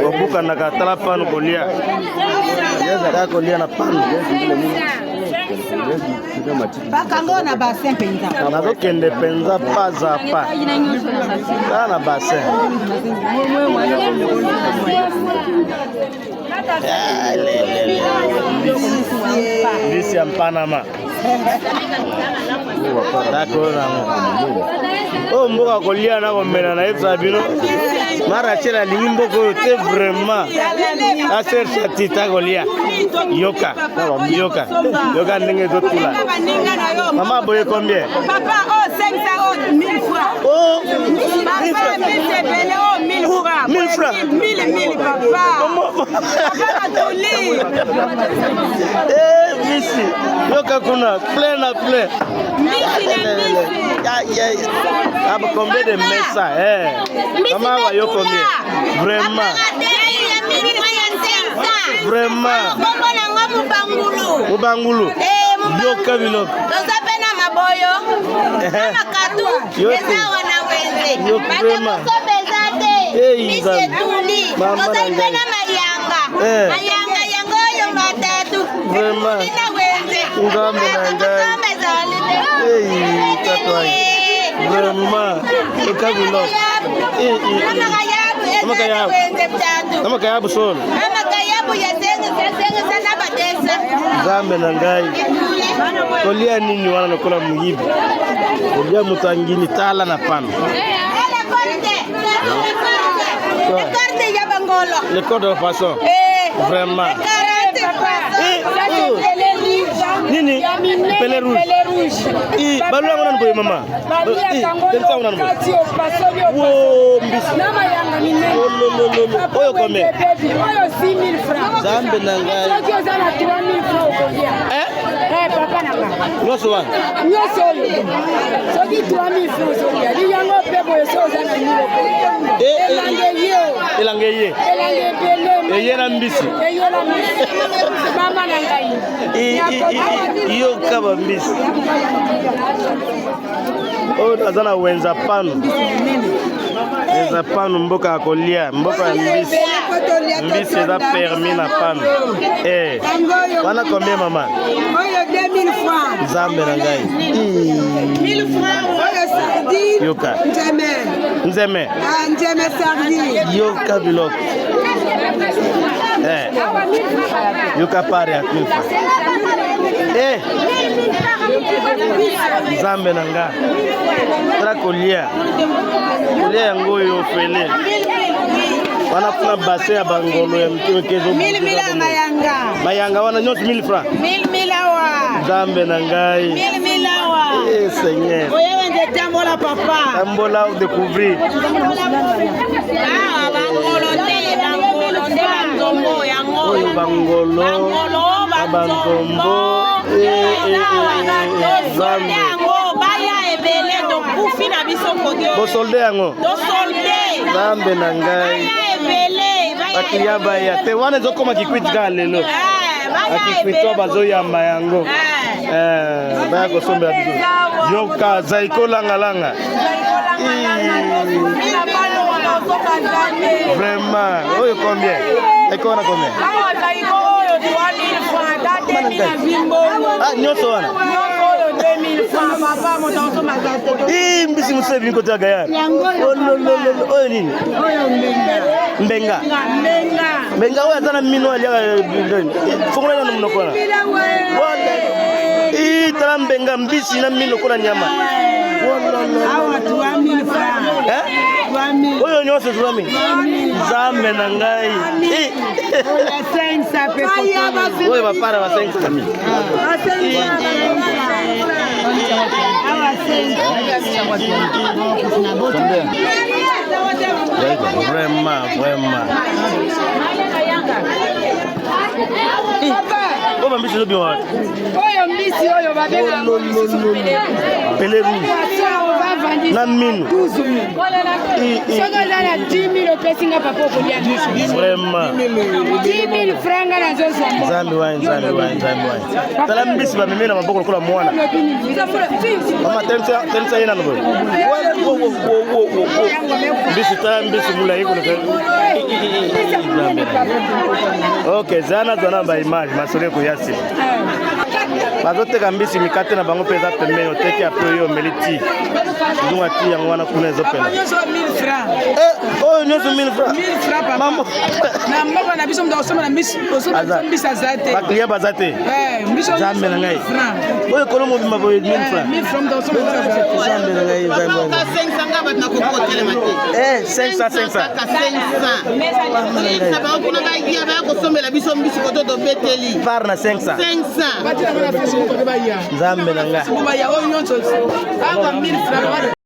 Kobukanaka tala pano kolia. Kaka kolia na pano. Bakango na bassin mpenza. Nazokende mpenza pas à pas. Tala na bassin. Mbisi ya Panama. D'accord nango. Oyo mboka kolia na komela na yebisa bino. Ma Rachel alingi mboka oyo te vraiment. Aserge atita kolia. Yoka, yoka, yoka ndenge ezotula. Mama boye combien? Papa, oh 500 oh 1000 francs. Oh, Papa, 1000 ebele oh 1000 francs. 1000 francs. 1000 1000 papa. Papa natuli. Eh, mbisi. Yoka kuna plein na plein. Mbisi na mbisi. Ya, ya, ya. Ah, combien de mesa eh? Mama wa yo combien? Vraiment. Vraiment. Kombo nango mubangulu. Mubangulu. Eh, mubangulu. Yoka biloko. Toza pe na maboyo. Na makatu. Yo te. Eza wana wenze. Yo Bato vraiment. kosomba eza te. Eh, Mbisi Nzambe. etuli. Mama na Tozali pe ngai. na mayanga. Eh. Mayanga yango oyo matatu. Vraiment. Etuli na wenze. Nzambe na Bato ngai. kosomba ezali te. Hey, tatu wangu. Vraiment. Yoka biloko. Eh, eh, eh. Na makayabu eza na Makayabu. wenze tatu. Na makayabu solo. Na makayabu ya sengisa sengisa na batesa. Nzambe na ngai. Kolia nini wana lokola moyibi? Kolia moto angini tala na pano. Le Le corps de la façon. Vraiment. Eh, oh. Nini? Pele rouge. Eh, balula yango nanu boye mama. Eh, telisa yango nanu boye. Wo mbisi. Ololololo. Oyo combien? Oyo 6000 francs. Nzambe na ngai. Soki oza na 3000 francs okolia. Eh? Eh, papa na nga. Nyonso wana. Nyonso oyo. Soki 3000 francs ozolia. Liyango mpe boye so oza na 1000 okolia. Eh, eh, Elanga ye o. Elanga eye. Elanga ebele. Eye na mbisi. Eye na mbisi. Mama na ngai. I- i- i- Yoka ba mbisi. Oyo naza na wenza pano. Wenza pano mboka ya kolia, mboka ya mbisi. Mbisi eza permis na pano. Eh. Wana combien mama? Oyo 2000 francs. Nzambe na ngai. 1000 francs. Oyo sardine. Yoka. Njeme. Nzeme. Ah, njeme sardine. Yoka biloko. Eh. Yoka pare ya 1000 francs. Eh. Nzambe na nga. Tala kolia. Kolia yango oyo ofele. Wana kuna bassin ya bangolo ya mike mike ezo. 1000 1000 mayanga. Mayanga wana nyonso 1000 francs. 1000 1000 awa. Nzambe na ngai. 1000 1000 awa. Eh Seigneur. Oye wenze tambola papa. Tambola découvrir. Awa bangolo te bangolo nde banzombo yango Oyo bangolo. Bangolo, na banzombo. banzombo. Eh, eh, eh, eh, tosolde Nzambe. yango baya ebele tokufi na biso kote Bosolde yango. tosolde Nzambe na ngai. baya ebele baya Bakiliya baya te wana ezokoma kikwiti kaka lelo. Eh, baya Bakikwiti ebele bazoyamba yango. Eh. Eh, baya kosombela biso. Yoka zaiko langalanga. Vraiment. Oyo combien? Zaiko wana combien? Ah, nyonso wana. Ih, mbisi mosusu ebimi kote ya gayar. Ololololo, oyo nini? Mbenga. Mbenga oyo aza na mino aliaka fongola nano monoko wana. Wala. Ih, tala mbenga mbisi na mino lokola nyama. Awa 3000 francs. Eh? 3000. Oyo nyonso 3000. Nzambe na ngai. Ih. Oyo 500 pe. Oyo bapara ba 500 000. Awa 500. Vraiment, vraiment. Oyo bambisi ezobima wapi? Oyo mbisi oyo babengaka Pele rouge. poisson. Na minu. 12 000. Soki oza na 10 000, opesi nga, papa, okolia. Vraiment. 10 000 franc, nga nazozwa. Nzambe wani, Nzambe wani, Nzambe wani! Tala mbisi bamemi na maboko lokola mwana. Mama, telemisa ye nano boye. Mbisi, tala mbisi molai koleka. Nzambe! Ok, zana zana ba image masolo ekoya nsima. Bazoteka mbisi, mikate na bango mpe eza pembeni. Oteki, apres oyo omeli ti ndunga ti yango wana kuna ezopela. Nyonso 1000 francs. Oyo nyonso 1000 francs? 1000 francs, papa. Na mboka na biso, moto akosomba na mbisi, osomba mbisi aza te. Ba client baza te. Nzambe na ngai, oyo ekolo mobimba boye, 1000 francs! 1000 francs, moto akosomba mbisi aza te. Nzambe na ngai, Nzambe! 500 nga bato nakokotelema te. 500, 500. Kaka 500 na bango kuna, baya baya kosombela biso mbisi koto tobeteli. Par na 500. 500. Batia yango na Facebook kote baya. Nzambe na ngai! Baya oyo nyonso awa 1000 francs.